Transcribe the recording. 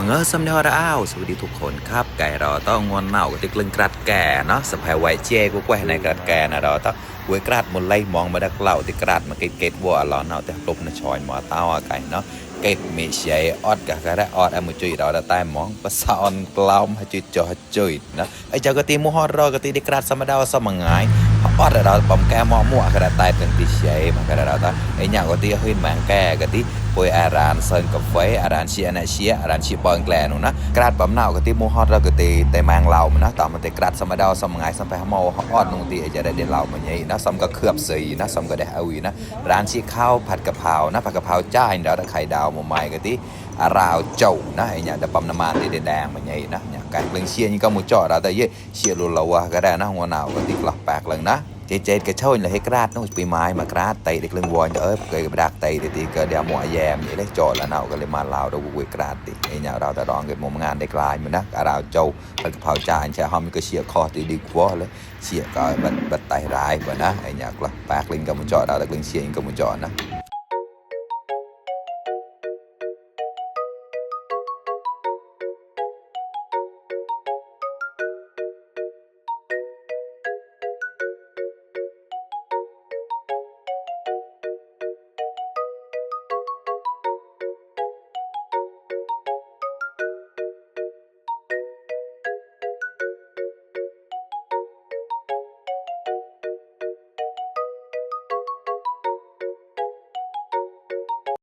มึงสำเนาระอ้าวสวัสดีทุกคนครับไก่เราต้องงอนเน่ากับติกลึงกรัดแก่เนาะสะพายไว้เจ๊กูแกว่ในกรัดแก่นะเราต้องกวยกรัดมันไล่มองมาดักเหล่าติกรัดมาเกตวัวเราเน่าแต่ลบนะชอยหมอเต้าไก่เนาะเกตมีเสียออดกับกระได้ออดเอามือจุยเราได้ใต้มองภาษาออนกล้อมให้จุยจ่อจุยนะไอ้เจ้ากะตีมูฮอดรอกะตีติกรัดสมดาวสมังไงออดเราปอมแกมอมั่วกระได้ใต้เป็นติเสียมากระได้เราไอ้เนี่ยกะตีเฮ้ยแมงแกกะตีป่วยอาราเซินกับไฟอาราเชียนะเชียอาราชีบอลแกลนูนะกราดปั๊มหนาวกติมูฮอดเรากติแต่แมงเหล่ามันนะต่อมาแต่กราดสมดาวสมไงสัมไปหมอออดนงตีจะได้เด่นเหล่ามันยัยนะสมก็เคลือบสีนะสมก็ได้เอาวีนะร้านชีข้าวผัดกะเพรานะผัดกะเพราจ้าเดี๋ยวไข่ดาวหมูไม้กติอาราวเจ้านะไอ้เนี่ยแต่ปั๊มน้ำมันตีแดงมันยัยนะเนี่ยการเลี้ยงเชียนี่ก็มูจ่อเราแต่เย่เชียรุลาวะก็ได้นะหัวหนาวกติกลับแปลกเลยนะเจกระโชนเลยให้กราดน้องปีไม้มากราดไตเด็กเรื่องวอนเคยไปดักไตตีก็เดี๋ยวหมัวแยมนี่ได้จอดแล้วเนาก็เลยมาลาวเราบุกกราดติไอ้เนี่ยเราแต่รองเกิดมุมงานได้กลายมันนะอาราวโจผัดกะเพราจานแช่หอมก็เชียคอตีดีกว่าเลยเชียก็บัดไตร้ายกว่านะไอ้เนี่ยกลับแปลกลิงก็มุจอดเราแต่ลิงเชียก็มุจอดนะ